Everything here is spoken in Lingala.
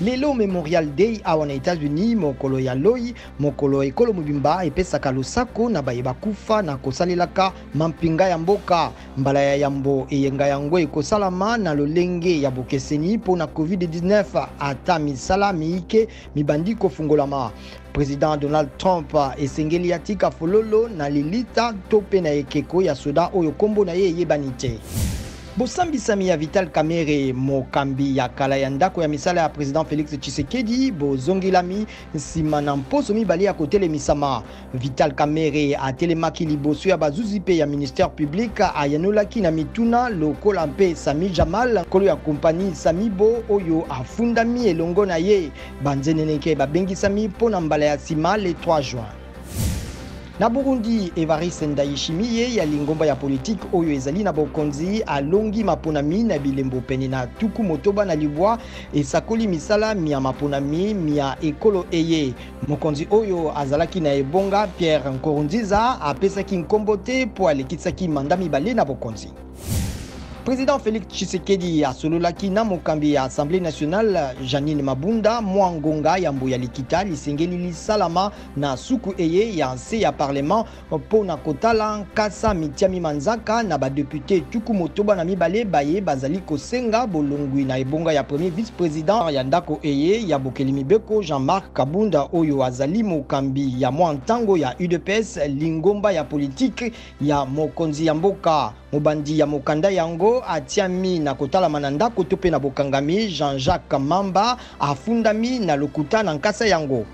Lelo Memorial Day awa na Etats-Unis, mokolo ya loi, mokolo ekolo mobimba epesaka losako na baye bakufa na kosalelaka mampinga ya mboka. Mbala ya yambo eyenga yango ekosalama na lolenge ya bokeseni mpo na COVID-19, ata misala miike mibandi kofungolama. President Donald Trump esengeli atika fololo na lilita to mpe na ekeko ya soda oyo nkombo na ye eyebani te. Bosambisami ya Vital Kamerhe, mokambi ya kala ya ndako ya misala ya president Felix Tshisekedi, bozongelami nsima na mposo mibale ya kotelemisama. Vital Kamerhe atelemaki liboso ya bazuzi mpe ya ministère public, ayanolaki na mituna lokola mpe Sami Jamal, nkolo ya kompani Samibo oyo afundami elongo na ye. Banzeneneke babengisami mpo na mbala ya nsima le 3 juin. Na Burundi, Evariste Ndayishimiye ya lingomba ya politike oyo ezali na bokonzi alongi maponami na bilembo pene na 69, esakoli misala mia maponami mia ekolo eye. Mokonzi oyo azalaki na ebonga Pierre Nkurunziza apesaki nkombo te mpo alekisaki manda mibale na bokonzi. Président Félix Tshisekedi asololaki na mokambi ya Assemblée nationale Janine Mabunda mwa ngonga yambo ya likita lisengeli lisalama na suku eye ya nse ya parlement mpo na kotala nkasa mitiami manzaka na badepute 62 baye bazali kosenga bolongwi na ebonga ya premier vice-président ya ndako eye ya bokeli mibeko Jean-Marc Kabunda oyo azali mokambi ya mwa ntango ya UDPS, lingomba ya politike ya mokonzi ya mboka. Mobandi ya mokanda yango atiami na kotalama na ndako to mpe na bokangami. Jean-Jacques Mamba afundami na lokuta na nkasa yango.